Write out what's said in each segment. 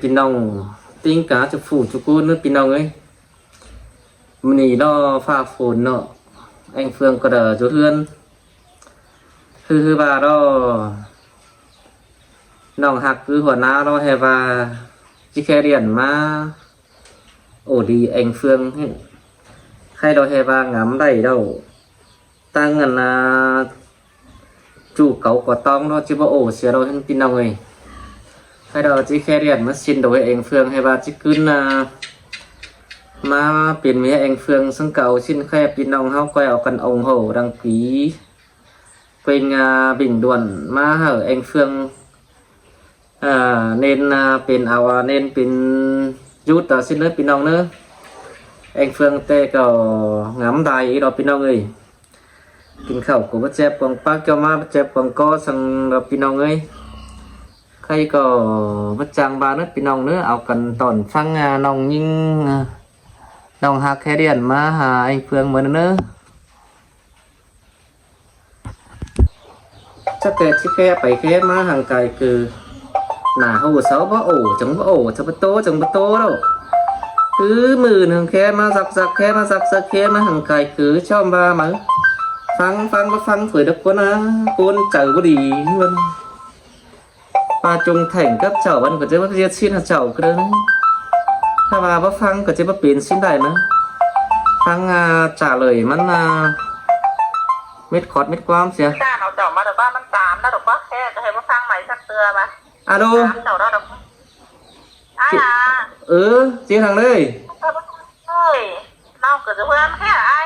ພີ່ນ້ອງຕິງກາຈຸຜູ້ຈຸຄົນເດີພີ່ນ້ອງເອີຍ. ມື້ນີ້ເນາະ ຟ້າຝົນເນາະ ແອງເຟືອງກໍໄດ້ຢູ່ເຮືອນ ຄື ຄືວ່າເນາະ ນ້ອງຮັກຄືຫົວໜ້າເນາະ ແຮ່ວ່າຊິແຄ່ລຽນມາ ໂອ້ ດີແອງເຟືອງ ໃຫ້ເຮົາແຮ່ວ່າງາມໄດ້ເດ້ ຕັ້ງອັນນ່າ ຈູ່ເກົາກໍຕ້ອງເນາະ ຈິບໍ່ໂອເສຍດອກພີ່ນ້ອງເອີຍ. ໃຫ້ດອກຈິແຄ່ລຽນມາຊິນໂດຍແອງເຟືອງ ໃຫ້ວ່າຈິຂຶ້ນນາ ມາເປັນເມຍແອງເຟືອງ ເຊິ່ງເກົາຊິນແຄ່ພີ່ນ້ອງເຮົາ ກ້ອຍເອົາກັນອົງໂຫດັງປີ ເປັນງາບິງດ່ວນມາໃຫ້ແອງເຟືອງ ອ່າ ເນັ້ນ ອ່າ ເປັນເອົາ ອ່າ ເນັ້ນເປັນຢຸດເອົາຊິເດີພີ່ນ້ອງເດີ. ແອງເຟືອງແຕ່ກໍງາມດາຍອີດອກພີ່ນ້ອງເອີຍ. ກິນເຂົ້າກໍບໍ່ແຈບກວາງປາກ ເຈົ້າມາບໍ່ແຈບກວາງກໍ ຊັ້ນດອກພີ່ນ້ອງເອີຍ. ໃຄກໍບໍ່ຈ້າງວ່າເດີພີ່ນ້ອງເດີ. ເອົາກັນຕອນຟັງ ອ່າ ນ້ອງຍິງ ອ່າ ນ້ອງຮັກແຄ່ລຽນມາຫາແອງເຟືອງມື້ນັ້ນເດີ. ຈັກແຕ່ຊິແຄ່ໄປແຄ່ມາ ຮ່າງກາຍຄື ໜ້າໂຫເຊົາບໍ່ໂອ ຈັ່ງບໍ່ໂອ ຈະບໍ່ໂຕ ຈັ່ງບໍ່ໂຕແລ້ວ. ຄືມື້ໜຶ່ງແຄ່ມາຊັກໆ ແຄ່ມາຊັກໆ ແຄ່ມາ ຮ່າງກາຍຄືຊອມວ່າມາ ຟັງ ຟັງບໍ່ຟັງ ເຜີຍດອກຄົນນາ ຄົນໃຈບໍ່ດີ ມັນ ວ່າຈົ່ງແຂ່ງກັບເຈົ້າ ມັນກໍຈະມາເຮັດຊິນໃຫ້ເຈົ້າຄືເດີ. ຖ້າວ່າບໍ່ຟັງກໍຈະມາເປັນຊິນໄດ້ນະ. ຟັງ ອ່າ ຈາເລີຍມັນ ອ່າ ເມັດຄອດເມັດຄວາມເສຍ. ຈ້ານເອົາເຈົ້າມາດອກວ່າມັນຕາມແລ້ວດອກວ່າ ແຄ່ກໍໃຫ້ມາຟັງໃໝ່ຈັກເທື່ອວ່າ ອາໂດ ຕາມເຈົ້າແລ້ວດອກ ອ້າຍອາ. ເອີ ເສຍທາງເລີຍ ເອີຍ ນ້ອງກໍຈະເພື່ອນແຄ່ອ້າຍ.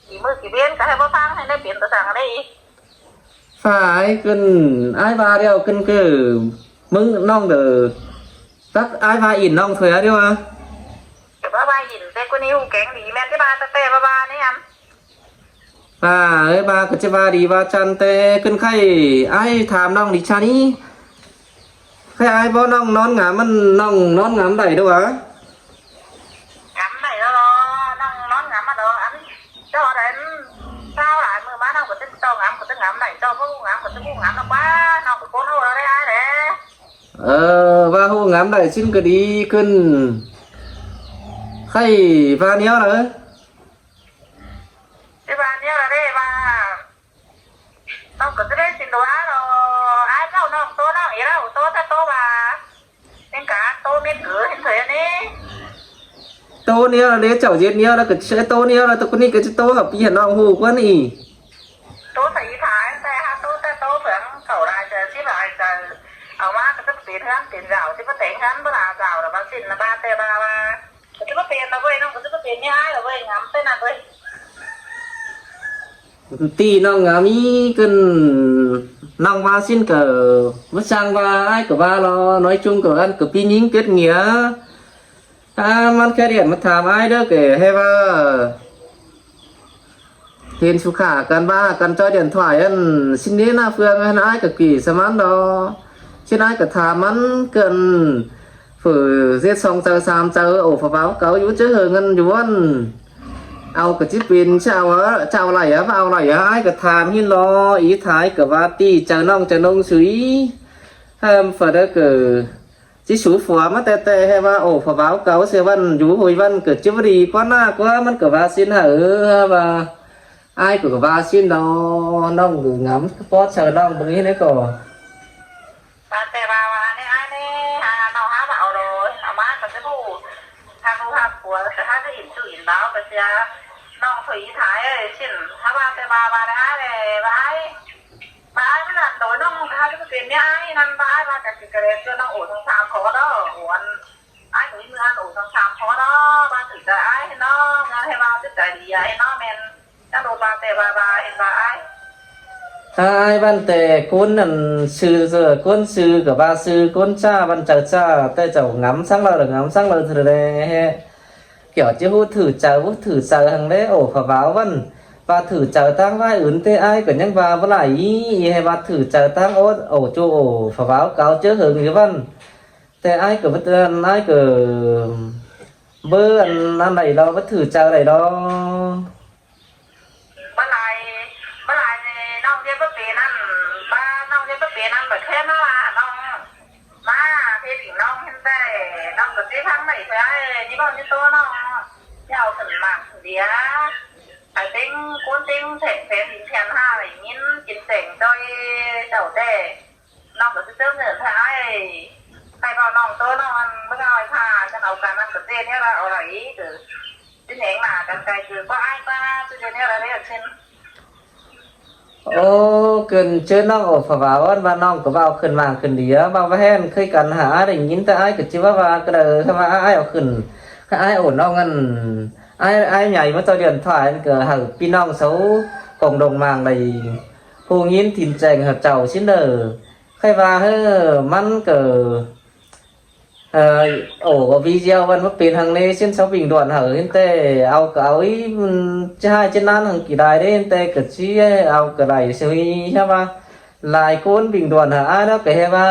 ອີກມື້ກີ້ເວັນກໍໃຫ້ບໍ່ຟັງ ໃຫ້ໄດ້ເປັນຕົວສັງໄດ້ອີກ. ຝ້າຍ ຂຶ້ນ ອ້າຍວ່າແລ້ວຂຶ້ນຄື ມຶງນ້ອງເດີ ຕັກອ້າຍວ່າອິນນ້ອງເທື່ອເດີວ່າ ແຕ່ວ່າວ່າອິນແຕ່ກວ່ານີ້ ຮູ້ແກງດີ ແມ່ນທີ່ວ່າ ແຕ່ວ່າວ່ານີ້ຫຍັງ ຝ້າຍເອີຍ ວ່າກໍຈະວ່າດີວ່າຈັນ ແຕ່ຂຶ້ນໄຄ ອ້າຍຖາມນ້ອງດິຊານີ ໃຄອ້າຍບໍ່ ນ້ອງນອນງາມ ມັນນ້ອງນອນງາມໄດ້ເດີວ່າ. ງາມໄດ້ແລ້ວເນາະ ນ້ອງນອນງາມມາດອກ ອັນ ເຈົ້າອັນ ຊາວຫຼາຍມື້ມາ ນ້ອງກໍຈະຕ້ອງງາມ ກໍຈະງາມໄດ້ ເຈົ້າບໍ່ຮູ້ງາມກໍຈະຮູ້ງາມດອກວ່າ ນ້ອງກໍຄົນຮູ້ແລ້ວໄດ໋ອ້າຍເດ້. ເອີ ວ່າຮູ້ງາມໄດ້ຊິນກໍດີຂຶ້ນ ໃຄວ່າແນວໃດ ຊິວ່າແນວໃດວ່າ ນ້ອງກໍຈະໄດ້ຊິນຕົວເນາະ ອ້າຍເຈົ້ານ້ອງໂຕນ້ອງອີກແລ້ວ ໂຕແຕ່ໂຕວ່າ ເປັນການໂຕເມັດເກີເຫັນເຜີຍອັນນີ້ ໂຕແນວເດ້ ເຈົ້າເຮັດແນວແລ້ວກໍໂຕແນວແລ້ວ ໂຕຄົນນີ້ກໍຈະໂຕຫາພີ່ຫານ້ອງຮູ້ກວ່ານີ້ ໂຕໃສ່ອີ່ຜາແຕ່ຫາໂຕແຕ່ໂຕເຜືອງເຂົາຫຼາຍໃຈຊິຫຼາຍໃຈ ເອົາມາກໍຈະເປັນເຮືອນເປັນດາວ ຊິມາແຕ່ງເຮືອນບໍ່ລາດາວລະວ່າຊິນລະບາແຕ່ບາວ່າ ກໍຈະບໍ່ເປັນລະເວີຍ ນ້ອງກໍຈະບໍ່ເປັນເມຍອ້າຍລະເວີຍ ງາມແຕ່ນັ້ນເວີຍ. ຕີນ້ອງງາມີຂຶ້ນ ນ້ອງວ່າຊິນກໍບໍ່ຊ່າງວ່າ ອ້າຍກໍວ່າລະ ນ້ອຍຈຸງກໍອັນ ກໍພີ່ຍິງເກັດເງຍ ອ່າ ມັນແຄ່ດຽວມາຖາມອ້າຍເດີ ກໍໃຫ້ວ່າ ເຫັນສຸຂາກັນວ່າກັນຈ້ອຍດຽນຖວາຍ ອັນ ຊິນນີ້ໜ້າເຟືອງ ອັນ ອ້າຍກໍກີສະມັນດອກ ຊິນອ້າຍກໍຖາມມັນເກີນ ເຝີເຈັດສອງເຈົ້າສາມເຈົ້າ ໂອ ພະເວົ້າເກົ່າຢູ່ເຈີເຫີງກັນຢູ່ອັນ ເອົາກະຈິເປັນເຈົ້າ ເຈົ້າໄຫຼອະ ເອົາໄຫຼອະ ອ້າຍກະຖາມເຫັນລອ ອີທ້າຍກະວ່າຕີເຈົ້ານ້ອງເຈົ້ານົງສຸຍ ເຮີມ ຟະເດີເກີ ຊິສູຟວມາແຕ່ແຕ່ແຮວ່າ ໂອ ພະເວົ້າເກົ່າເສວັນຢູ່ໂຫຍວັນ ກະຈິບໍ່ດີກວ່າໜ້າກວ່າ ມັນກະວ່າຊິນຫາ ເອີ ວ່າ ອ້າຍກະວ່າຊິນເນາະ ນ້ອງກະງາມ ປອດເຊີນ້ອງເບິ່ງເຮັດໃດກໍ ວ່າແຕ່ວ່າ ວ່າແນ່ອ້າຍແນ່ ຫາເຮົາຫາມາເອົາໂລດ ເອົາມາກໍຈະຮູ້ຮັກລູກຮັກຜົວ ແຕ່ຖ້າຈະອິນຊູ່ອິນບ່າວກໍເສຍນ້ອງເຜີຍອີທ້າຍເອີຍ ຊິນ ຫາວ່າແຕ່ວ່າ ວ່າແນ່ອ້າຍແນ່ ວ່າອ້າຍ ວ່າອ້າຍມັນອັນໂດຍນ້ອງ ຖ້າຈະເປັນເມຍອ້າຍນັ້ນ ວ່າອ້າຍວ່າກໍຊິກະແລນເທື່ອນ້ອງໂອທັງສາມຂໍເນາະ ໂອອັນ ອ້າຍກໍມີເມືອອັນໂອທັງສາມຂໍເນາະ ວ່າຖືກໃຈອ້າຍເນາະ ງານໃຫ້ວ່າຖືກໃຈດີອ້າຍເນາະ ແມ່ນ ຈັກໂດນວ່າແຕ່ວ່າ ວ່າເຫັນວ່າອ້າຍ ຖ້າອ້າຍວັນແຕ່ຄົນນັ້ນຊື່ ຄົນຊື່ກໍວ່າຊື່ ຄົນຈ້າວັນເຈົ້າຈ້າ ແຕ່ເຈົ້າງາມສັງລະ ງາມສັງລະເທື່ອແລ ກຽວຈະຮູ້ຖືກໃຈ ບໍ່ຖືກໃຈຫັ້ນແຫຼະ ໂອ ພະວາວັນ ວ່າຖືກໃຈທາງຝ່າຍອື່ນ ແຕ່ອ້າຍກໍຍັງວ່າບໍ່ຫຼາຍ ໃຫ້ວ່າຖືກໃຈທາງໂອ ໂອ ໂຈ ໂອ ພະວາເກົ່າເຈີເຫິງຢູ່ວັນ ແຕ່ອ້າຍກໍບໍ່ເຕືອນ ອ້າຍກໍ ເບີອັນນັ້ນໄດ້ດອກ ບໍ່ຖືກໃຈໄດ້ດອກ ບໍ່ຫຼາຍ ບໍ່ຫຼາຍນີ້ ນ້ອງເຮັດບໍ່ເປັນນັ້ນ ວ່ານ້ອງເຮັດບໍ່ເປັນນັ້ນ ແບບແຄ່ມາວ່ານ້ອງ ມາເພດອີກ ນ້ອງເຫັນແຕ່ ໄປ ນີ້ບໍ່ມີໂຕນ້ອງ ເຈົ້າຂຶ້ນມາເດຍ ໄປເຕັງ ຄົນເຕັງແຖງແຜ່ນດິນແຜ່ນຫາໄດ້ຍິນ ກິນແສງຈ່ອຍເຈົ້າແດ່ ນ້ອງກໍຊິເຕີມເງິນໃຫ້ອ້າຍ ໃຫ້ເວົ້ານ້ອງໂຕນ້ອງ ອັນ ເບິ່ງເອົາໄອ້ພາ ຈັ່ງເອົາການນັ້ນກໍເສຍແນວລະເອົາໄດ້ເດີ ຊິແຫງໜ້າກັນໄກເກີນກວ່າອ້າຍກວ່າ ຊິເສຍແນວລະເດ້ ເຊັ່ນ ໂອ້ ເກີນເຊີນນ້ອງໂອພະວາ ວ່ານ້ອງກໍເວົ້າຂຶ້ນມາຂຶ້ນເດຍ ເວົ້າວ່າແຮ່ນຄືກັນຫາ ອ້າຍໄດ້ຍິນ ແຕ່ອ້າຍກໍຊິເວົ້າວ່າກໍໄດ້ ຖ້າວ່າອ້າຍເອົາຂຶ້ນ ຖ້າອ້າຍໂອນນ້ອງ ອັນ ອ້າຍ ອ້າຍໃຫຍ່ມາຕໍ່ເດືອນທ້າຍ ກໍໃຫ້ພີ່ນ້ອງຊາວກົງດົງມາງໄດ້ ຜູ້ຍິນຖິ່ນແຈ້ງເຂົາເຈົ້າຊິເນີ ໃຄ່ວ່າ ເຮີ ມັນກໍ ເອີ ໂອ ວິດຽວມັນມາເປັນຫັ້ນເດ ຊິນຊາວວິງດ່ວນເຮົາ ເຫັນແຕ່ເອົາກໍເອົາອີ ມັນຈະຮ້າຍຈະນັ້ນຫັ້ນກໍໄດ້ເດ້ ເຫັນແຕ່ກໍຊິເອົາກໍໄດ້ ຊິໃຫ້ວ່າຫຼາຍຄົນວິງດ່ວນຫາອ້າຍແລ້ວກໍແຮ່ວ່າ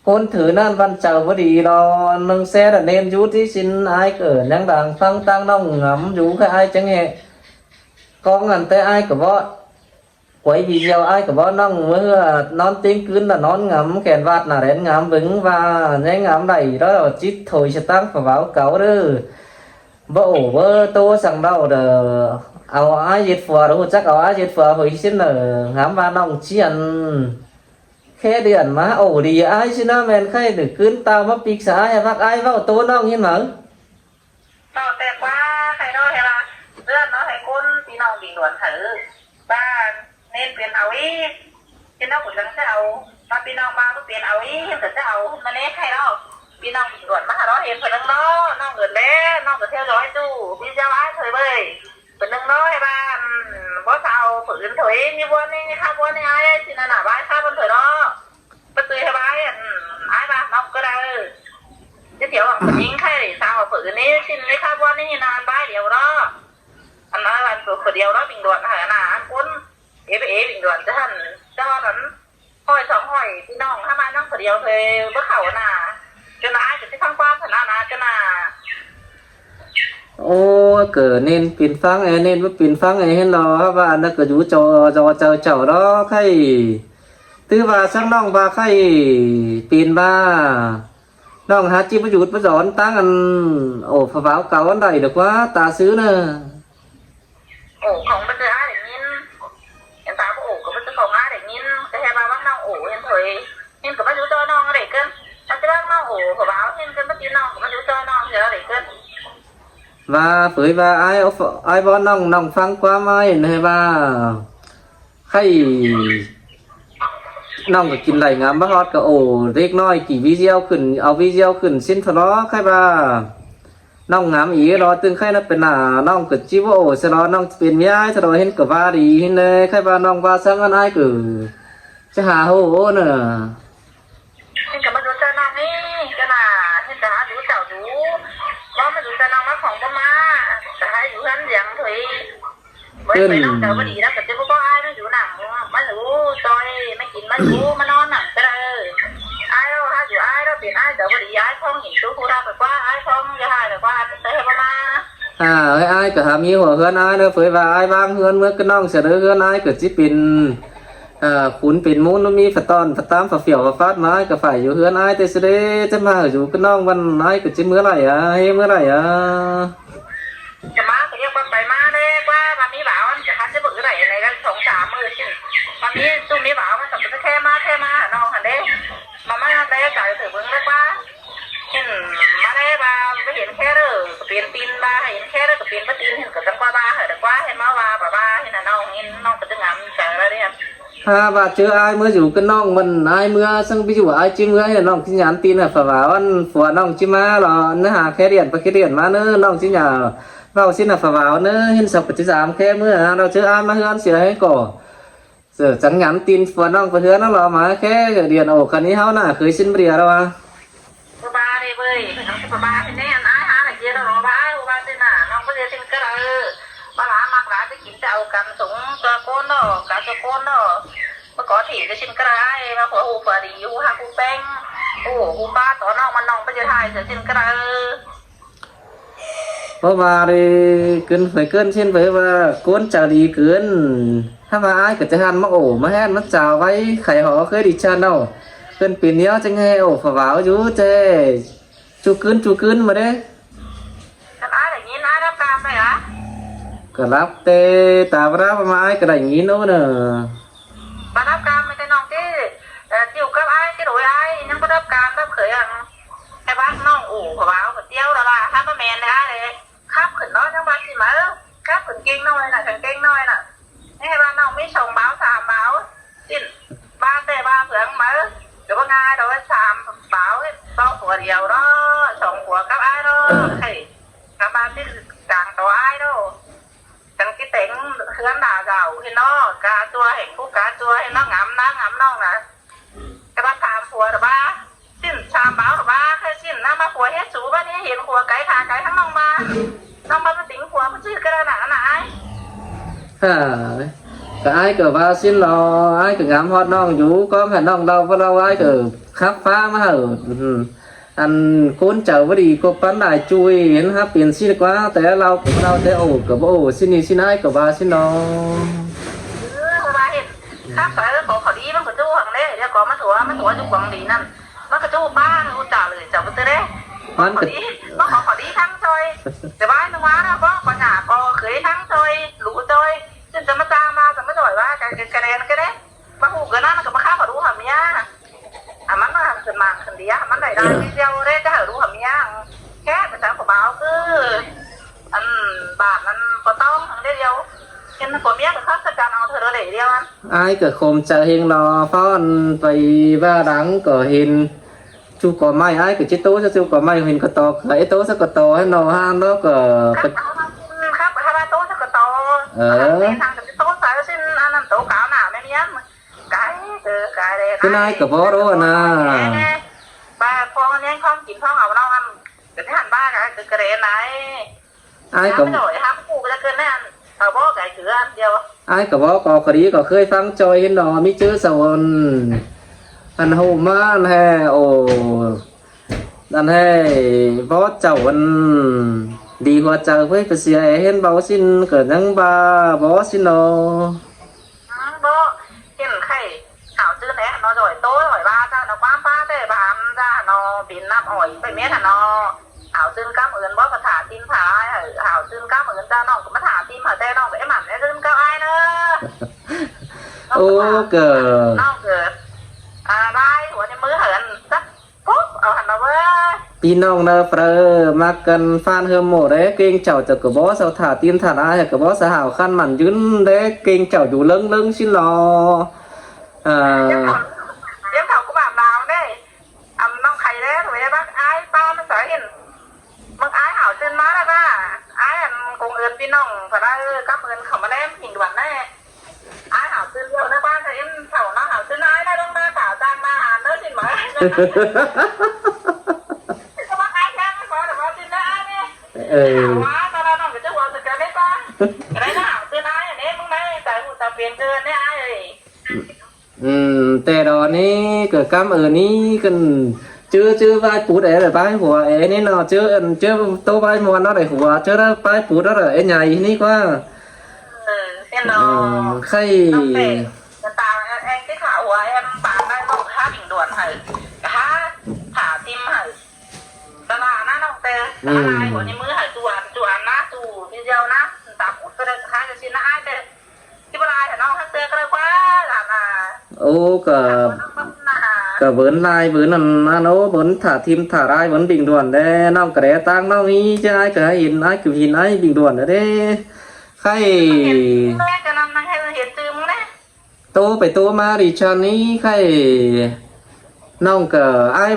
ຄົນຖືນັ້ນວັນເຈົ້າບໍ່ດີດອກ ໜຶ່ງແສນເນນຢູ່ທີ່ຊິນ ອ້າຍກໍຍັງດັງຟັງຕັ້ງນ້ອງງຳຢູ່ ຄືອ້າຍຈັ່ງແຮ່ກອງນັ້ນ ແຕ່ອ້າຍກໍບໍ່ ກວຍວີດຽວອ້າຍກໍບໍ່ ນ້ອງເມື່ອນອນຕິງຄືນລະນອນງຳ ແຂນວາດໜ້າແລນງາມ ເບິ່ງວ່າແຍງງາມໄດ້ ແລ້ວຈິດໂຖຍສະຕາງພະວາວເກົ່າເດີ ບໍ່ໂອເວີໂຕສັງເດົາເດີ ເອົາອ້າຍເຮັດຜົວ ຮູ້ຈັກເອົາອ້າຍເຮັດຜົວ ເຮີຍຊິນເດີ ງາມວ່ານ້ອງຈຽນ ແຄ່ເດືອນມາໂອດີອ້າຍຊິນະ ແມ່ນໄຂ້ເດີ ຄືນຕາມາປິກສາໃຫ້ມັກອ້າຍເວົ້າໂຕນ້ອງຍິນເໝີ. ເວົ້າແຕ່ກວ່າໃຫ້ເນາະ ໃຫ້ວ່າເລື່ອນເນາະ ໃຫ້ຄົນພີ່ນ້ອງບິງດ່ວນໃຫ້ ບ້ານເນນເປັນເອົາອີກ ເຫັນເນາະ ຜູ້ຈັ່ງຈະເອົາ ມາພີ່ນ້ອງມາບໍ່ເປັນເອົາອີກ ເຫັນກໍຈະເອົາມາເນນໃຫ້ເນາະ ພີ່ນ້ອງບິງດ່ວນມາຫາເນາະ ເຫັນເພິ່ນເນາະ ນ້ອງເງິນແດ່ ນ້ອງກໍເທວຈອຍຕູ້ ພີ່ເຈົ້າອ້າຍເຜີຍເບິ່ງ ເພິ່ນເນາະ ໃຫ້ວ່າ ອັນ ບໍ່ເອົາຜູ້ອື່ນເຖົຍ ມີບ່ອນນີ້ ມີຄ່າບ່ອນນີ້ອ້າຍ ຊິນັ້ນນະ ບາຍຄ່າເພິ່ນເຖົຍເນາະ. ປະຕູໃຫ້ບາຍ ອັນ ອ້າຍວ່ານ້ອງກໍໄດ້ ຈະຖຽວເອົາຜູ້ຍິງໃຫ້ສາວຜູ້ອື່ນນີ້ ຊິນມີຄ່າບ່ອນນີ້ນານບາຍດຽວເນາະ ອັນນັ້ນອັນໂຕຜູ້ດຽວເນາະ ວິງດ່ວນຫັ້ນນະ ອັນຄົນເອໄປເອວິງດ່ວນຈະຫັ້ນ ຈະວ່ານັ້ນ ຮ້ອຍສອງຮ້ອຍ ພີ່ນ້ອງຫາມານຳຜູ້ດຽວເລີຍ ບໍ່ເຂົ້ານາ ຈົນອ້າຍກໍຊິຟັງຄວາມຫັ້ນນະ ຈົນນາ ໂອ້ ກໍເນັ້ນເປັນຟັງ ເອີ ເນັ້ນບໍ່ເປັນຟັງ ເອີ ເຫັນລະວ່າອັນນັ້ນກໍຢູ່ຈໍ ຈໍເຈົ້າເຈົ້າດອກ ໃຄ່ ຖືວ່າສັງນ້ອງວ່າໃຄ່ເປັນວ່າ ນ້ອງຫາຈິປະໂຫຍດປະໂຫຍດຕັ້ງອັນ ໂອ ພະວາວເກົ່າອັນໃດດອກວ່າ ຕາຊື່ນະ ໂອ ຂອງບໍ່ເຈີອ້າຍໄດ້ຍິນ ອັນຕາບໍ່ໂອກໍບໍ່ເຈີຂອງອ້າຍໄດ້ຍິນ ກໍແຄ່ວ່າບາງນ້ອງໂອເຫັນເຜີຍ ເຫັນກໍມາຢູ່ຈອຍນ້ອງໄດ້ເກີນ ມັນຈະບາງນ້ອງໂອພະວາວເຫັນເກີນ ປະຕິນ້ອງກໍມາຢູ່ຈອຍນ້ອງເທື່ອໄດ້ເກີນ ວ່າເຜີຍວ່າອ້າຍ ອ້າຍວອນນ້ອງ ນ້ອງຟັງຄວາມອ້າຍໃຫ້ວ່າ ໃຄ່ ນ້ອງກໍກິນໄຫຼງາມ ມາຮອດກໍໂອ ເດັກນ້ອຍກີ່ວິດຽວຂຶ້ນ ເອົາວິດຽວຂຶ້ນ ຊິນທະເລາະ ໃຄ່ວ່າ ນ້ອງງາມອີ່ຫຼໍ ຕຶງໃຄ່ນະເປັນໜ້າ ນ້ອງກໍຈິບໍ່ໂອຊະເລາະ ນ້ອງເປັນເມຍອ້າຍຊະເລາະ ເຫັນກໍວ່າດີ ເຫັນແລ ໃຄ່ວ່ານ້ອງວ່າສັງອັນອ້າຍກໍຈະຫາໂຫນະ ເຫັນກໍມາດູໃຈນ້ອງນີ້ ກໍໜ້າ ເຫັນກໍຫາດູເຈົ້າດູ ບໍ່ມາດູໃຈນ້ອງ ມາຂອງບໍ່ມາ ກໍໃຫ້ຢູ່ເຮືອນດຽງເທື່ອ ບໍ່ໄດ້ໄປນຳເຈົ້າບໍ່ດີ ແລ້ວກໍຈະບໍ່ບອກອ້າຍມາຢູ່ນຳ ມາຢູ່ຊ່ອຍ ມາກິນ ມາຢູ່ ມານອນນຳກໍໄດ້ ອ້າຍລາວຫາຢູ່ ອ້າຍລາວເປັນອ້າຍເຈົ້າບໍ່ດີ ອ້າຍຂອງຫຍັງຕູ້ຜູ້ລາວໄປກວ່າ ອ້າຍຂອງຢ່າຫາຍແລ້ວກວ່າ ແຕ່ໃຫ້ບໍ່ມາ ອ່າ ເອີຍ ອ້າຍກໍຫາມີຫົວເຮືອນອ້າຍເດີ ເຜີຍວ່າອ້າຍວາງເຮືອນເມືອກັບນ້ອງຊະເດີ ເຮືອນອ້າຍກໍຊິເປັນ ອ່າ ຂຸນເປັນມູນ ມີຝະຕ້ອນ ຝະຕາມ ຝະຝຽວ ຝະຟາດ ມາ ອ້າຍກໍໄປຢູ່ເຮືອນອ້າຍແຕ່ຊະເດ ຈະມາຢູ່ກັບນ້ອງ ວັນອ້າຍກໍຈະເມື່ອໄຫຼອາ ເຮັດເມື່ອໄຫຼອາ ຈະມາກໍຮຽກວ່າໄປມາແດ່ກວ່າ ວ່າມີບ່າວ ອັນຈະຫາຈະເບິ່ງໄດ້ໃນສອງສາມມື້ຊິ ວ່າມີ ຊຸມມີບ່າວ ມັນກໍບໍ່ແຄ່ມາ ແຄ່ມາຫານ້ອງຫັ້ນເດ້ ມາ ມາແດ່ໃຈເຖິງເບິ່ງແລ້ວກວ່າ ເຫັນມາແດ່ວ່າບໍ່ເຫັນແຄ່ເດີ ກໍເປັນຕີນ ວ່າໃຫ້ເຫັນແຄ່ເດີ ກໍເປັນປະຕີນ ເຫັນກໍຈັ່ງກວ່າວ່າ ໃຫ້ແຕ່ກວ່າ ເຫັນມາວ່າ ວ່າ ວ່າ ເຫັນນະນ້ອງ ເຫັນນ້ອງກໍຈະງາມໃຈລະເດ້ ຖ້າວ່າເຈີອ້າຍເມືອຢູ່ກັບນ້ອງ ມັນອ້າຍເມືອ ຊັ້ນໄປຢູ່ອ້າຍຈິເມືອ ໃຫ້ນ້ອງຊິຫຍານຕີນໃຫ້ຝາວາວ ອັນຜົວນ້ອງຈິມາເລາະ ນະຫາແຄ່ດຽນ ໄປແຄ່ດຽນມາເນີ ນ້ອງຈິຫຍາເວົ້າຊິນະຝາວາວເນີ ເຫັນສັບປະຕິສາມແຄ່ເມືອ ລາວເຈີອ້າຍມາເຮືອນເສຍໃຫ້ກໍ ເສີ ຈັງຫຍັນຕີນ ປວນນ້ອງໄປເຮືອນນັ້ນລະ ມາແຄ່ເດືອນໂອກ ຄັນນີ້ເຮົາໜ້າເຄີຍຊິນເບຍລະວ່າ ບໍ່ບາເດ້ເວີຍ ເພິ່ນເອົາສະປະບາເຮັດແນ່ ອັນອ້າຍຫາໄດ້ເຈລະບໍ່ບາ ບໍ່ບາເດ້ນະ ນ້ອງບໍ່ໄດ້ຊິນກະລະ ເອີ ມາຫຼາມັກຫຼາຈະກິນຈະເອົາກັນ ສົງຕົວໂກນເນາະ ກາຕົວໂກນເນາະ ມາຂໍທີ່ຈະຊິນກະລະ ມາຜົວຮູ້ຜົວດີ ຮູ້ຮັກຮູ້ແພງ ຮູ້ ຮູ້ປາຕໍ່ນ້ອງ ມັນນ້ອງບໍ່ໄດ້ຖ່າຍ ຈະຊິນກະລະ ເອີ ເພາະວ່າໄດ້ເກີນໄປເກີນເຊັ່ນໄປວ່າໂກນຈາດີເກີນ ຖ້າວ່າອ້າຍກໍຈະຫັນມາໂອ້ມາແຮນມາຈາໄວ້ ໄຂຫໍເຄີຍດີຊາເນາະ ເພິ່ນເປັນແນວຈັ່ງແຮໂອ້ຜະຫວາວຢູ່ແທ້ ຈູກືນ ຈູກືນມາເດ້. ຄັນອ້າຍໄດ້ຍິນ ອ້າຍຮັບການໄປຫວາ? ກໍຮັບແຕ່ຕາມລາວມາ ອ້າຍກໍໄດ້ຍິນໂອ້ເນາະ. ບັດຮັບການມີແຕ່ນ້ອງຕິ ເອີ ຢູ່ກັບອ້າຍຕິ ໂດຍອ້າຍຍັງບໍ່ຮັບການ ຮັບເຄີຍອັນ ແຕ່ວ່ານ້ອງໂອ້ ເຂົາວ່າເອົາກະຕຽວລະວ່າ ຖ້າບໍ່ແມ່ນແລ້ວອ້າຍເດ້ ຂັບຂຶ້ນເນາະ ຍັງວ່າຊິມາ ເອີ ຂັບຂຶ້ນເກັ່ງໜ້ອຍນະ ເກັ່ງໜ້ອຍນະ. ໃຫ້ວ່ານ້ອງມີສອງບ່າວສາມບ່າວ ຊິນວ່າແຕ່ວ່າເພື່ອງມາ ກໍບໍ່ງ່າຍດອກ ສາມບ່າວເຮັດສອງຕົວດຽວເນາະ ສອງຜົວກັບອ້າຍເນາະ. ໃຫ້ກະບາດຕິດກາງຕໍ່ອ້າຍເນາະ ຈັ່ງຊິແຕ່ງເຮືອນດາດາວເຫັນເນາະ. ກາຕົວໃຫ້ຜູ້ກາຕົວໃຫ້ເນາະ ງາມນາງງາມນ້ອງນະ. ແຕ່ວ່າຖາມຜົວລະວ່າ ຊິນສາມບ່າວລະວ່າ ໃຫ້ຊິນນຳມາຜົວເຮັດສູ ບາດນີ້ເຫັນຜົວໄກຂາໄກທາງນ້ອງມາ ນ້ອງມາປະຕິງຜົວມັນຊື່ກະລະນະນະອ້າຍ. ຫາ ກະອ້າຍກະວ່າຊິນເນາະ ອ້າຍກະງາມຮອດນ້ອງຢູ່ ກອງໃຫ້ນ້ອງເລົ່າບໍ່ເລົ່າ ອ້າຍກະຂັບຟ້າມາໃຫ້. ອັນຄົນໃຈບໍ່ດີກໍປັນຫຼາຍຈຸ້ຍ ເຫັນຮັບເປັນຊິກວ່າ ແຕ່ເລົ່າ ເລົ່າແຕ່ໂອ້ກະບໍ່ໂອ້ ຊິນນີ້ຊິນອ້າຍກະວ່າຊິນເນາະ. ເອີ ວ່າເຫັນ ຄັບໄປຂໍເຂົາດີມັນກະຈູ້ຫັ້ນເດ້ ດຽວກໍມາຕົວະ ມາຕົວະຢູ່ກວາງດີນັ້ນ ມັນກະຈູ້ປ້າອຸດຕາເລີຍ ເຈົ້າບໍ່ເຕີເດ້. ມັນກະ ຂໍເຂົາດີ ມາຂໍເຂົາດີທັງຊ່ອຍ ແຕ່ວ່າໜຶ່ງວ່ານະ ບໍ່ ຂໍຫຍ້າກໍເຄີຍທັງຊ່ອຍ ຮູ້ຊ່ອຍ ຊິນຈະມາຈ້າງມາ ຈະມາຊ່ອຍວ່າ ກະ ກະແລນກະເດ້ ມາຮູ້ກະນັ້ນ ກະມາຂ້າມາຮູ້ຫາເມຍ. ອາ ມັນມາຂຶ້ນມາຂຶ້ນເດຍ ມັນໄດ້ໄດ້ດຽວເດ້ ຈະໃຫ້ຮູ້ຫາເມຍ ແຄ່ໄປຕາມຜູ້ບ່າວຄື ອັນບາດນັ້ນບໍ່ຕ້ອງທັງເດດຽວ ເຫັນຜົວເມຍກໍຄັກສະກັນເອົາເທື່ອເດດຽວ. ອ້າຍກໍຄົມໃຈເຮັງເນາະ ຟ້ອນໄປວ່າດັງກໍເຫັນ ຈູກອໄມ້ ອ້າຍກໍຈິໂຕຊະ ຈູກອໄມ້ເຫັນກະຕໍ ໄອ້ໂຕຊະກະຕໍໃຫ້ເນາະ ຫ້າງເນາະ ກໍ ຄັບ ຄັບ ຄັບວ່າໂຕຊະກະຕໍ ເອີ ທາງກໍຈິໂຕໃສ່ຊິນ ອັນນັ້ນໂຕກາວໜ້າແມ່ນຫຍັງ ກາຍເດີ ກາຍເດີ ຄືນາຍກໍບໍ່ຮູ້ນະ ບາດພໍແນງຂອງກິນຂອງເອົາເນາະ ມັນກໍຊິຫັ້ນບາດກໍຄືກະເດນໄດ ອ້າຍກໍ ຫ້າມຜູ້ກໍຈະເກີນແນ່ ເອົາບໍ່ໄກຄືອັນດຽວ ອ້າຍກໍບໍ່ກໍຄະດີກໍເຄີຍຟັງຈອຍເຫັນດອກ ມີຈື່ສະຫວັນ ອັນໂຮມານແທ້ ໂອ ອັນແທ້ ບໍ່ເຈົ້າ ອັນດີຫົວໃຈເວີຍ ໄປເສຍເຫັນເບົາຊິນກໍຍັງວ່າບໍ່ຊິນເນາະ. ອືມ ບໍ່ເຫັນໄຂ້ຫາວຕື່ນແອເນາະ ດອຍໂຕດອຍວ່າຊະເນາະ ຄວາມປ້າແຕ່ບ້ານຊະເນາະ ເປັນນ້ຳອ້ອຍໄປແມ່ນຫັ້ນເນາະ ຫາວຕື່ນກຳເອີ້ນບໍ່ ກະຖ້າຕິມຖ້າລາຍໃຫ້ ຫາວຕື່ນກຳເອີ້ນຊະ ນ້ອງກໍມາຖ້າຕິມໃຫ້ ແຕ່ນ້ອງກໍໄດ້ໝັ້ນໄດ້ຕື່ນກັບອ້າຍເດີ. ໂອ້ ກະ ນ້ອງກະ ອາ ລາຍຫົວໃນມືໃຫ້ອັນ ປຸບ ເອົາຫັ້ນລະເວີຍ ພີ່ນ້ອງເນີເຟຣີ ມັກກັນຟານເຮືອໂມເດ້ ເກັ່ງເຈົ້າ ເຈົ້າກໍບໍ່ເຊົາ ຖ້າຕີນຖ້າລາຍກໍບໍ່ສະຫາວ ຄັນໝັ້ນຢືນເດ້ ເກັ່ງເຈົ້າຢູ່ເລິງໆ ຊິເນາະ ເອີ ຕຽມເຂົ້າ ຕຽມເຂົ້າ ຕຽມເຂົ້າ ກູບາບລາວເດ້ ອຳ ນ້ອງໄຂ່ເດ້ ໂທໄດ້ບັກອ້າຍປ້າມາໃສ ເຫັນບັກອ້າຍຫາວຕື່ນມາແລ້ວນະ ອ້າຍ ອັນ ກົງເອີ້ນພີ່ນ້ອງ ພະລາເອີ ກັບເອີ້ນເຂົ້າມາແລ້ວ ຫິງດ່ວນແນ່. ອ້າຍຫາວຕື່ນແລ້ວນະ ບ້ານກະເຫັນເຖົ້າເນາະ ຫາວຕື່ນອ້າຍນະ ລົງມາຂາວຈາກໜ້າຫານເດີ ຊິນມາ ກໍວ່າອ້າຍແທ້ ຂໍແຕ່ວ່າຊິນເດີອ້າຍນີ້ ເອີ ຫາວວ່າຕອນນັ້ນນ້ອງກໍຈະຫົວໃສ່ກັນໄດ້ກວ່າ ກໍໄດ້ນະ ຫາວຕື່ນອ້າຍນີ້ ມຶງໄດ້ໃສ່ຫູໃສ່ເປັນເກີນເດ້ອ້າຍເອີຍ. ອືມ ແຕ່ດອນນີ້ກໍກຳເອີນີ້ ຄັນຈື່ ຈື່ວາຍປຸດເອ ວາຍຫົວເອນີ້ເນາະ ຈື່ ອັນ ຈື່ໂຕວາຍມ່ວນເນາະ ໄດ້ຫົວ ຈື່ແລ້ວວາຍປຸດເນາະ ເອໃຫຍ່ນີ້ກວ່າ ເອີ ເຫັນເນາະ ອືມ ໄຂ່ ນ້ອງເປັນ ຕາແອງ ແອງຕິຂາຫົວແອມປານໄດ້ບໍ່ ຫາວິງດ່ວນໃຫ້ ຫາ ຫາຕິມໃຫ້ ຕະຫຼານນະນ້ອງແຕ່ ອືມ ຕະຫຼານຫົວໃນມືໃຫ້ຈວນ ຈວນນະ ຈວນທີດຽວນະ ຕາພຸດກໍໄດ້ ຫາຈະຊິນນະອ້າຍແຕ່ ຊິບໍ່ຫຼາຍເນາະ ຫາເທື່ອກໍໄດ້ກວ່າຫຼານນະ ໂອ້ ກະ ກະເວີນຫຼາຍ ເວີນອັນນັ້ນ ໂອ້ ເວີນຖ້າທີມຖ້າລາຍ ເວີນບິງດ່ວນແດ່ ນ້ອງກະແດຕາງນ້ອງນີ້ ຈະອ້າຍກະເຫັນ ອ້າຍກະເຫັນ ອ້າຍບິງດ່ວນແດ່ເດ້ ໄຂ່ ເຫັນ ແມ່ກະນຳນາງໃຫ້ເຫັນຕື່ມແດ່ ໂຕໄປໂຕມາດິ ຊານນີ້ ໄຂ່ ນ້ອງກະ ອ້າຍ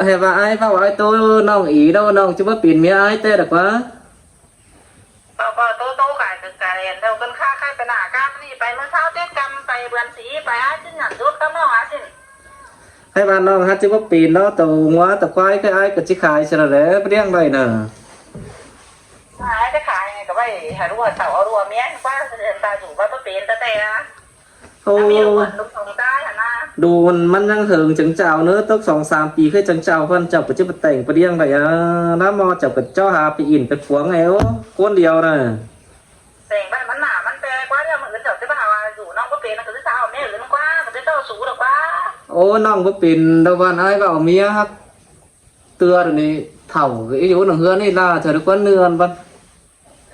ໃຫ້ວ່າອ້າຍເວົ້າ ອ້າຍໂຕນ້ອງອີໂດ ນ້ອງຈະບໍ່ເປັນເມຍອ້າຍແຕ່ດອກຫວາ ບໍ່ ບໍ່ ໂຕ ໂຕກາຍ ກາຍ ເດີ ເພິ່ນຄ້າຂາຍໄປໜ້າການນີ້ ໄປມື້ເຊົ້າຕິດກັນ ໄປເບືອນສີ ໄປ ອ້າຍຊິນຫຍັງຢູ່ກັບນ້ອງ ອ້າຍຊິນ ໃຫ້ວ່ານ້ອງຫາຈະບໍ່ເປັນເນາະ ໂຕງົວໂຕຄວາຍ ຄືອ້າຍກໍຊິຂາຍຊັ້ນແຫຼະ ບໍ່ລ້ຽງໄດ້ນະ ຂາຍ ຈະຂາຍກໍໄວ້ໃຫ້ລູກເຕົ້າ ເອົາລູກເອົາເມຍ ວ່າຕາຢູ່ວ່າບໍ່ເປັນ ຕາແຕ່ ໂອ້ ດູມັນ ມັນຍັງເຫິງຈັ່ງຈະເອົາເນີ ຕົກສອງສາມປີ ຄືຈັ່ງຈະເອົາ ເພິ່ນເຈົ້າກໍຈະໄປແຕ່ງໄປລ້ຽງໄດ້ ອາ ນຳໝໍເຈົ້າກໍເຈົ້າຫາໄປອິ້ນໄປປວງໃຫ້ ໂອ້ ຄົນດຽວນະ ແຕ່ງໄວ້ມັນໜ້າມັນແປກວ່າ ດຽວມື້ອື່ນເຈົ້າຈະມາຫາວ່າຢູ່ ນ້ອງບໍ່ເປັນ ກໍຊິເອົາເມຍອື່ນກວ່າ ກໍຊິເຈົ້າສູດອກວ່າ ໂອ້ ນ້ອງບໍ່ເປັນ ດອກວ່າອ້າຍວ່າເອົາເມຍຮັບ ເທື່ອດຽວນີ້ ເຖົ້າຢູ່ນຳເຮືອນນີ້ລະ ເທື່ອກວ່າເນືອນບັດ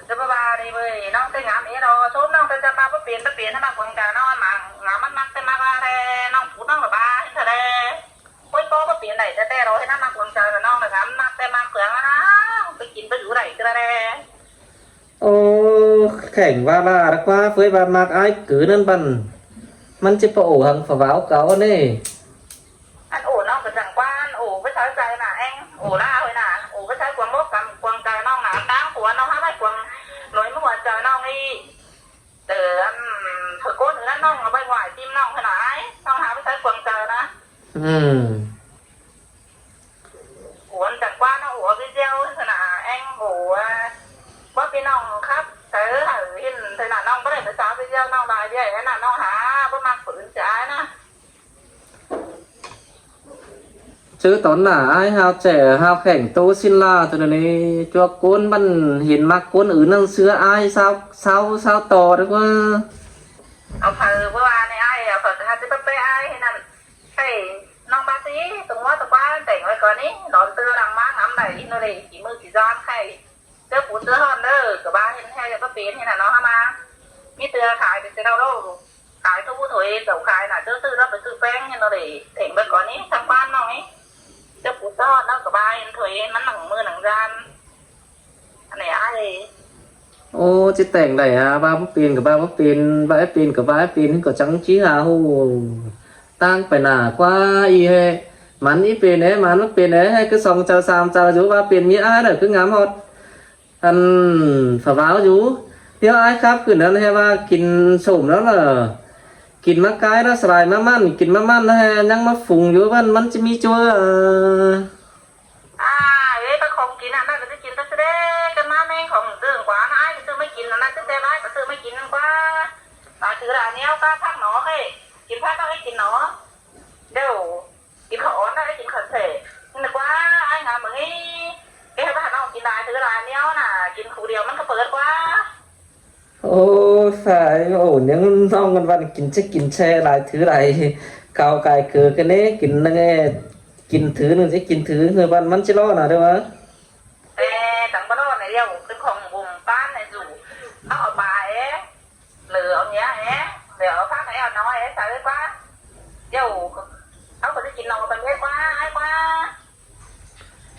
ຈະບໍ່ວ່າເດ້ເວີຍ ນ້ອງແຕ່ງາມເອດອກ ຊົມນ້ອງແຕ່ຈະມາບໍ່ເປັນ ບໍ່ເປັນໃຫ້ມັກຫວັງການ້ອງ ມາງາມມັນມັກແຕ່ມັກວ່າແທ້ ນ້ອງພູດນ້ອງລະບາຍເທື່ອແດ່ ໂອ້ຍ ບໍ່ ບໍ່ເປັນໄດ້ແທ້ໆດອກ ເຮັດໃຫ້ມັກຫວັງກາລະນ້ອງລະງາມມັກແຕ່ມັກເຄື່ອງລະນາ ໄປກິນໄປຢູ່ໄດ້ເທື່ອແດ່. ໂອ້ ແຂ່ງວ່າລາດກວ່າເຟີຍວ່າມັກອ້າຍກືນັ້ນບັນ ມັນຈະປະໂອຫັງຝາວາວເກົ່າເດ້. ອັນໂອນ້ອງກໍຈັ່ງກວ່າ ໂອໄປໃຊ້ໃຈນະແອງ ໂອລາວເວີຍນະ ໂອໄປໃຊ້ຄວາມບົກກຳກວງໃຈນ້ອງນະ ຕ່າງຜົວນ້ອງຫາໄວ້ຄວາມໜ້ອຍມາຫົວໃຈນ້ອງອີກ ເອີ ອັນເພິ່ນໂກນນັ້ນນ້ອງເອົາໄວ້ຫວາຍຕິມນ້ອງຂະໜາຍ ນ້ອງຫາໄປໃຊ້ຄວາມໃຈນະ ອືມ ໂອອັນຈັ່ງກວ່າເນາະ ໂອອອຟຟິຊຽວຂະໜາດແອງ ໂອວ່າ ວ່າພີ່ນ້ອງຄັບໃສ່ເຫັນເທື່ອນະ ນ້ອງບໍ່ໄດ້ໄປສາວໄປທ່ຽວ ນ້ອງລາຍວຽກຫັ້ນນະ ນ້ອງຫາບໍ່ມັກຜູ້ອື່ນເສຍອາຍນະ. ເຈີຕອນໜ້າອ້າຍຫ້າວແຈຫ້າວແຂງໂຕຊິນລາໂຕນີ້ ຈວກໂກນມັນເຫັນມັກຄົນອື່ນນັ້ນເຊື່ອອ້າຍຊາວ ຊາວ ຊາວຕໍ່ດີກວ່າ. ເອົາເຜີ ເມື່ອວານນີ້ອ້າຍ ເອົາເຜີຫາຊິໄປເປະອ້າຍຫັ້ນນັ້ນ ໃຫ້ນ້ອງບາສີຕົວງົວຕົວຄວາຍແຕ່ງໄວ້ກ່ອນນີ້ ດອນເຕືອຫຼັງມາງາມໃດອີໂນເລ ຂີ້ມືຂີ້ຈານໃຫ້ ເສື້ອປູເສື້ອຮ້ອນເດີ ກະບາເຫັນແທ້ ກະເປັນເຫັນນະເນາະ ເຮົາມາ ມີເທື່ອຂາຍເປັນເຊໂນໂລ ຂາຍທຸກຜູ້ຖວຍ ເຈົ້າຂາຍນະ ເຈົ້າຊື້ແລ້ວໄປຊື້ແປ້ງເຫັນນະເດ ເຖງເບິດກ່ອນນີ້ ທາງບ້ານນ້ອງນີ້ ເຈົ້າປູເສື້ອຮ້ອນເນາະ ກະບາເຫັນຖວຍ ມັນໜັງມືໜັງຈານ ອັນນີ້ອ້າຍ ໂອ້ ຊິແຕ່ງໄດ້ຫາ ວ່າບໍ່ເປັນກະວ່າບໍ່ເປັນ ວ່າເປັນກະວ່າເປັນ ກໍຈັ່ງຊິຫາຮູ້ ຕ່າງໄປໜ້າກວ່າອີແຮະ ມັນອີເປັນແອ ມັນເປັນແອ ຄືສອງເຈົ້າສາມເຈົ້າຢູ່ ວ່າເປັນເມຍອ້າຍນະ ຄືງາມຮອດ ອັນ ຝາວາວຢູ່ ດຽວອ້າຍຂັບຂຶ້ນນັ້ນແຮວ່າກິນສົ້ມແລ້ວລະ ກິນມາກາຍລະສະຫຼາຍມາໝັ້ນ ກິນມາໝັ້ນແຮຍັງມາຟຸງຢູ່ ມັນ ມັນຈະມີຈົວ ອາ ເອີຍ ປາຂອງກິນອັນນັ້ນກະຊິກິນແຕ່ຊິເດ ກັນມາແມງຂອງເດີງກວ່າ ອ້າຍກະຊື້ມາກິນອັນນັ້ນ ແຕ່ຫຼາຍກະຊື້ມາກິນກວ່າ ຫຼາຍຖືຫຼາຍແນວກະຜັກໜໍເອີຍ ກິນຜັກເອົາໃຫ້ກິນໜໍ ດຽວ ກິນເຂົ້າອ່ອນນະ ໄດ້ກິນຄອນເສີດ ນີ້ກວ່າ ອ້າຍງາມມື້ນີ້ ເຮັດໃຫ້ບ້ານເຮົາກິນຫຼາຍ ຖືຫຼາຍແນວນະ ກິນຄູ່ດຽວມັນກະເປີດກວ່າ. ໂອ້ ສາຍ ໂອ້ ຍັງນ້ອງກັນວັນກິນຈະກິນແຊ່ຫຼາຍ ຖືຫຼາຍ ເຂົ້າກາຍເກີກັນເດ້ ກິນນັ້ນແນ່ ກິນຖືໜຶ່ງຈະກິນຖື ຄືວັນມັນຊິລໍນະເດີວ່າ ແຕ່ຈັ່ງບໍ່ລໍນະ ດຽວເປັນຂອງບຸມປ້ານໃນສູ່ ເອົາປາເອ ຫຼືເອົາເມຍແອ ຫຼືເອົາຜັກແອເອົາໜໍແອໃສ່ກວ່າ ດຽວເຮົາກະຊິກິນເຫຼົ້າກັນເດກວ່າ ອາຍກວ່າ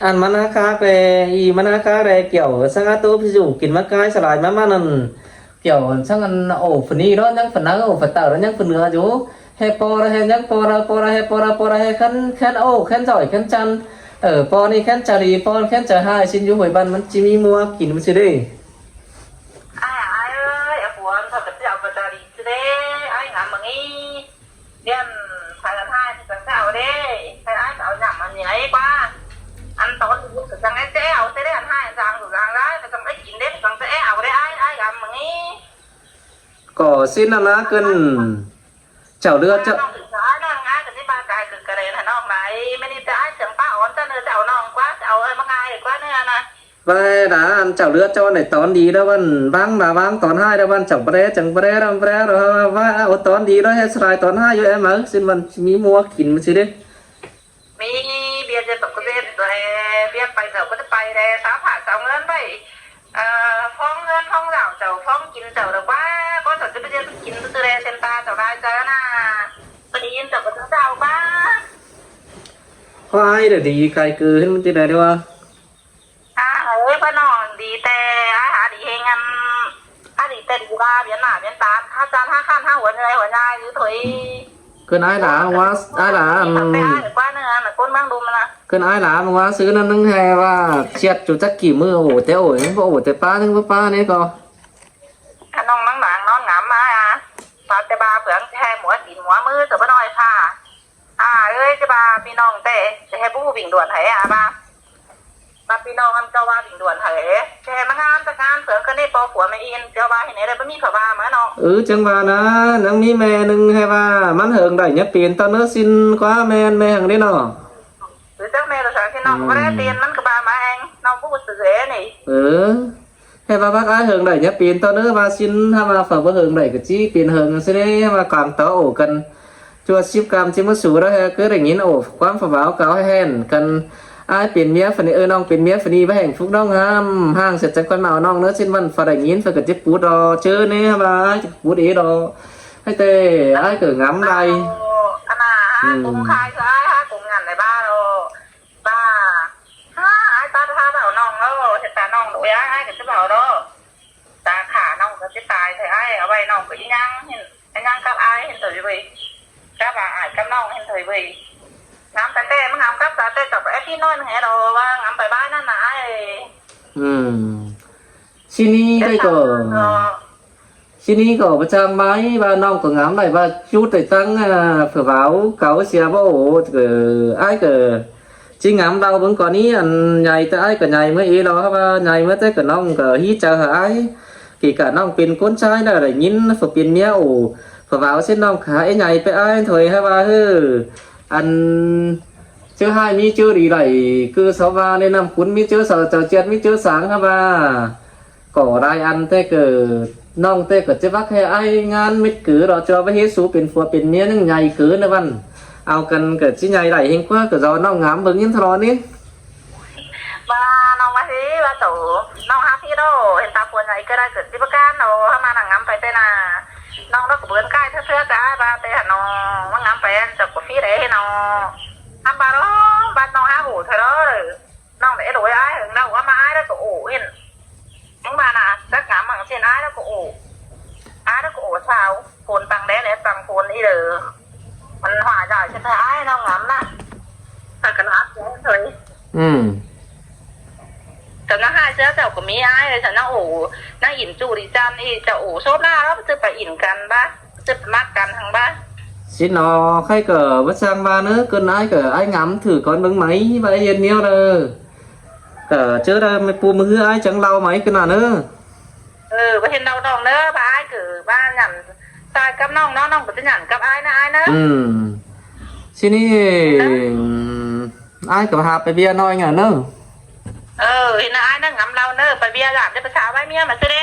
ອັນມັນຫາຄາກແດ່ ອີມັນຫາຄາກແດ່ ກ່ຽວສັງອາໂຕພິສຸກິນມາກາຍສະຫຼາຍມາມານັ້ນ ກ່ຽວສັງອັນໂອຟະນີເນາະ ຍັງຟະເນີໂອຟະເຕີເນາະ ຍັງຟະເໜືອຢູ່ ແຮປໍລະແຮຍັງປໍລະ ປໍລະແຮ ປໍລະ ປໍລະແຮ ແຄນ ແຄນໂອ ແຄນຈອຍ ແຄນຈັນ ເອີ ປໍນີ້ແຄນຈາລີ ປໍແຄນຈາຮາຍ ຊິນຢູ່ຫ້ວຍບັນ ມັນຊິມີມົວກິນມັນຊິເດ້. ອ້າຍ ອ້າຍເອີຍ ອາກວນ ຂ້າພະເຈົ້າກະຈະດີຊິເດ້ ອ້າຍງາມມື້ນີ້ ດຽວໃຜອັນຮ້າຍກະຈັ່ງຈະເອົາເດ້ ໃຜອ້າຍກະເອົາຫຍັງອັນນີ້ໄດ້ກວ່າ ອັນຕອນຢູ່ກະຈັ່ງໄດ້ແຈເອົາເດ້ ອັນຮ້າຍຈັ່ງຢູ່ຈັ່ງໄດ້ ກະຈັ່ງໄດ້ກິນເດ້ ກະຈັ່ງຈະແອເອົາເດ້ ອ້າຍ ອ້າຍງາມມື້ນີ້ ກໍສິ້ນນັ້ນນະ ເກີນ ເຈົ້າເລືອກເຈົ້າ ນ້ອງຖືກສາຍນ້ອງງາຍກະຊິບາກາຍກຶກກະເລນໃຫ້ນ້ອງຫຼາຍ ແມ່ນີ້ແຕ່ອ້າຍເຊື່ອງປ້າອ່ອນ ເຈົ້າເນີຈະເອົານ້ອງກວ່າ ຈະເອົາເອີຍມາງ່າຍກວ່າເນີນະ ວ່າດາ ອັນເຈົ້າເລືອກເຈົ້າໃນຕອນດີແລ້ວ ວັນວາງດາວາງຕອນຮ້າຍແລ້ວ ວັນເຈົ້າບໍ່ໄດ້ຈັ່ງບໍ່ໄດ້ລຳບໍ່ໄດ້ລະ ວ່າເອົາຕອນດີແລ້ວ ເຮັດສະຫຼາຍຕອນຮ້າຍຢູ່ແອມເອີຍ ຊິນວັນຊິມີມົວກິນມັນຊິເດ້. ມີເບຍເຈັດຕົກກະເຈັດແດ່ ເບຍໄປເຈົ້າກະຈະໄປແດ່ ສາວຜ້າສາວເງິນໄປ ເອີ ພອງເງິນພອງລາວເຈົ້າ ພອງກິນເຈົ້າດອກວ່າ ກໍເຈົ້າຈະໄປເຮັດກິນຊື່ໆແດ່ ເສັ້ນຕາເຈົ້າລາຍໃຈນະ ໄປໄດ້ຍິນເຈົ້າກະເຈົ້າວ່າ ພວກອ້າຍດຽວດີກາຍເກີນ ມັນຈັ່ງໃດເດ້ວະ? ອາ ໂອ້ຍ ພະນ້ອງດີແຕ່ ອາ ຫາດີເຮັງ ອັນ ຫາດີເຕັ້ນຢູ່ວ່າ ວຽນໜ້າວຽນຕາ ຫາຈານຫາຄັນ ຫາຫົວເງືອຍຫົວຍາຍຢູ່ໂຖຍ ເກີນອ້າຍຫຼາ ວ່າອ້າຍຫຼາ ອືມ ແຕ່ອ້າຍກວ່າເໜືອນະ ຄົນເມືອງດຸມນະ ເກີນອ້າຍຫຼາ ວ່າຊື້ນັ້ນໜຶ່ງໃຫ້ວ່າ ສຽດຈຸຈັກກີ່ມື້ ໂອ້ ແຕ່ໂອ້ຍ ບໍ່ໂອ້ ແຕ່ປ້າ ເຖິງບໍ່ປ້ານີ້ກໍ ອາ ນ້ອງນາງນາງນອນງາມມາ ວ່າແຕ່ບ່າເຜືອງ ແທ້ຫົວຕີນຫົວມື ເຈົ້າບໍ່ນ້ອຍພາ ອາເອີຍ ຈະວ່າພີ່ນ້ອງແຕ່ ຈະໃຫ້ຜູ້ວິ່ງດ່ວນໃຫ້ອາວ່າ ວ່າພີ່ນ້ອງອັນເຈົ້າວ່າວິ່ງດ່ວນໃຫ້ ຈະໃຫ້ມາງານຈັກງານເຜືອງຄືນີ້ ພໍ່ຜົວແມ່ອີ່ນ ເຈົ້າວ່າເຮັດແນວໃດ ບໍ່ມີໃຜວ່າມາເນາະ ເອີ ຈັ່ງວ່ານະ ຍັງມີແມ່ໜຶ່ງໃຫ້ວ່າ ມັນເຫິງໄດ້ຍາເປັນຕອນເນີຊິນ ກວ່າແມ່ນແມ່ຫັ້ນເດ້ເນາະ ຫຼືຈັກແມ່ລະສາ ພີ່ນ້ອງ ອືມ ບໍ່ໄດ້ເຕີນ ມັນກະວ່າມາແອງ ນ້ອງຜູ້ຊື່ເອນີ້ ເອີ ແຕ່ວ່າບັກອ້າຍເຫິງໄດ້ຍາເປັນຕໍ່ເນີວ່າຊິນ ຖ້າວ່າເຂົາບໍ່ເຫິງໄດ້ກະຊິເປັນເຫິງຊີ້ເດ້ ວ່າກາງຕໍ່ໂອກັນ ຈວດສິບກຳຊິມາສູ່ແລ້ວແຮ ຄືໄດ້ຍິນໂອຄວາມຝາວາວກາວແຮນກັນ ອ້າຍເປັນເມຍຝະນີ ເອີ ນ້ອງເປັນເມຍຝະນີ ວ່າແຫ່ງຟຸກນ້ອງຫ້າມ ຫ້າງເສັດຈັ່ງຄ່ອຍມາເອົານ້ອງເດີ ເຊັ່ນວັນຝະໄດ້ຍິນ ເພິ່ນກໍເຈັບປູດດອກ ເຈີແນ່ວ່າອ້າຍຈະປູດເອດອກ ໃຫ້ແຕ່ອ້າຍກໍງາມໄດ້ ອານາ ອືມ ກຸມຄາຍຄືອ້າຍ ຫາກຸມງານໄດ້ບ້າໂລ ບ້າ ຫາອ້າຍຕັດຫາເວົ້ານ້ອງໂລ ເຮັດຕານ້ອງໂດຍອ້າຍ ອ້າຍກໍຈະເວົ້າດອກ ຕາຂານ້ອງກໍຊິຕາຍແທ້ອ້າຍ ເອົາໄວ້ນ້ອງກໍອີຫຍັງ ເຫັນ ອີຫຍັງກັບອ້າຍ ເຫັນໂຕຢູ່ເວີຍ ກັບວ່າອ້າຍກັບນ້ອງ ເຫັນໂຕຢູ່ເວີຍ ງາມແຕ່ແຕ່ ມັນງາມກັບສາແຕ່ກັບໄອ້ທີ່ນ້ອຍແຮດອກ ວ່າງາມໄປບ້ານນັ້ນນະອ້າຍ ອືມ ຊິນີ້ໄດ້ກໍ ຊິນີ້ກໍບໍ່ຈ້າງໄວ້ວ່ານ້ອງກໍງາມໄດ້ ວ່າຈູດໄດ້ຕັ້ງ ອ່າ ເຜື່ອວ່າເກົາເສຍບໍ່ ໂອ ເອີ ອ້າຍກໍ ຈິງງາມເລົ່າເບິ່ງກ່ອນນີ້ ອັນໃຫຍ່ແຕ່ອ້າຍກໍໃຫຍ່ເມື່ອເອລາວ ເຮົາວ່າໃຫຍ່ເມື່ອແຕ່ກໍນ້ອງກໍຮີດໃຈຫາອ້າຍ ເກກະນ້ອງເປັນຄົນຊາຍນະ ໄດ້ຍິນເຂົາເປັນເມຍໂອ ເຂົາວ່າເອົາເສັ້ນນ້ອງຂາເອໃຫຍ່ໄປອ້າຍຖອຍ ເຮົາວ່າເຮີ ອັນເຈີຮ້າຍມີເຈີດີໄດ້ ຄືເຂົາວ່າໃນນ້ຳຂຸນມີເຈີສາວ ເຈົ້າຈຽດມີເຈີສາງ ເຮົາວ່າ ກໍຫຼາຍອັນແຕ່ເກີດ ນ້ອງແຕ່ກໍຈະມັກໃຫ້ອ້າຍງານເມັດກືດອກ ຈະວ່າເຮັດສູເປັນຜົວເປັນເມຍຍັງໃຫຍ່ເກີນນະວັນ ເອົາກັນກໍຊິໃຫຍ່ໄດ້ແຮງກວ່າ ກໍເຈົ້ານ້ອງງາມເບິ່ງຍິນທະເລາະນີ້ ວ່ານ້ອງວ່າຊິວ່າໂຕ ນ້ອງຫາພີ່ໂດ ເຫັນຕາຜົວໃຫຍ່ກໍໄດ້ເກີດສິປະການໂດ ເຮົາມານັ່ງງາມໄປແຕ່ໜ້າ ນ້ອງລາວກໍເບິ່ງກາຍເທື່ອໆ ກະອ້າຍວ່າແຕ່ຫັ້ນເນາະ ມາງາມໄປອັນເຈົ້າກໍຟີໄດ້ເນາະ ທຳບາດ ບາດນ້ອງຫາໂອເທື່ອເດີ ນ້ອງໄດ້ເອັດໂອຍອ້າຍເຫິງແລ້ວ ວ່າມາອ້າຍແລ້ວກໍໂອເຫັນ ຍັງວ່ານະ ຈັກງາມມັງເຊັ່ນອ້າຍແລ້ວກໍໂອ ອ້າຍແລ້ວກໍໂອຊາວ ໂພນຕັງແດ່ແຫຼະ ຕັງໂພນອີເດີ ມັນຫວາຍຫຼາຍເຊັ່ນອ້າຍນ້ອງງາມນະ ຖ້າກັນຫາເທື່ອເລີຍ ອືມ ແຕ່ນາຫາເຊື້ອເຈົ້າກໍມີອ້າຍເລີຍ ຊັ້ນນາໂອ ນາອິນຈູລິຈັນອີ ເຈົ້າໂອໂຊບໜ້າແລ້ວ ຈະໄປອິນກັນບາ ຈະໄປມັກກັນຫັ້ນບາ ຊິເນາະ ໃຄກໍບໍ່ຊ່າງວ່າເນີ ເກີນອ້າຍກໍອ້າຍງາມຖືກ່ອນເບິ່ງໄໝ ວ່າເຮັດແນວໃດ ກໍເຈີໄດ້ແມ່ປູມາຮືອ້າຍຈັ່ງເລົ່າໃໝຂຶ້ນນະເນີ ເອີ ບໍ່ເຫັນເລົ່ານ້ອງເນີ ວ່າອ້າຍຄືວ່າຫຍັງຊາຍກັບນ້ອງເນາະ ນ້ອງກໍຈະຫຍັງກັບອ້າຍນະ ອ້າຍເນີ ອືມ ຊິນີ້ ເອີ ອ້າຍກໍຫາໄປເບຍໜ້ອຍໜຶ່ງເນີ ເອີ ເຫັນອ້າຍນະງຳເລົ່າເນີ ໄປເບຍຫຼານຈະໄປສາໄວ້ເມຍມາຊິເດ້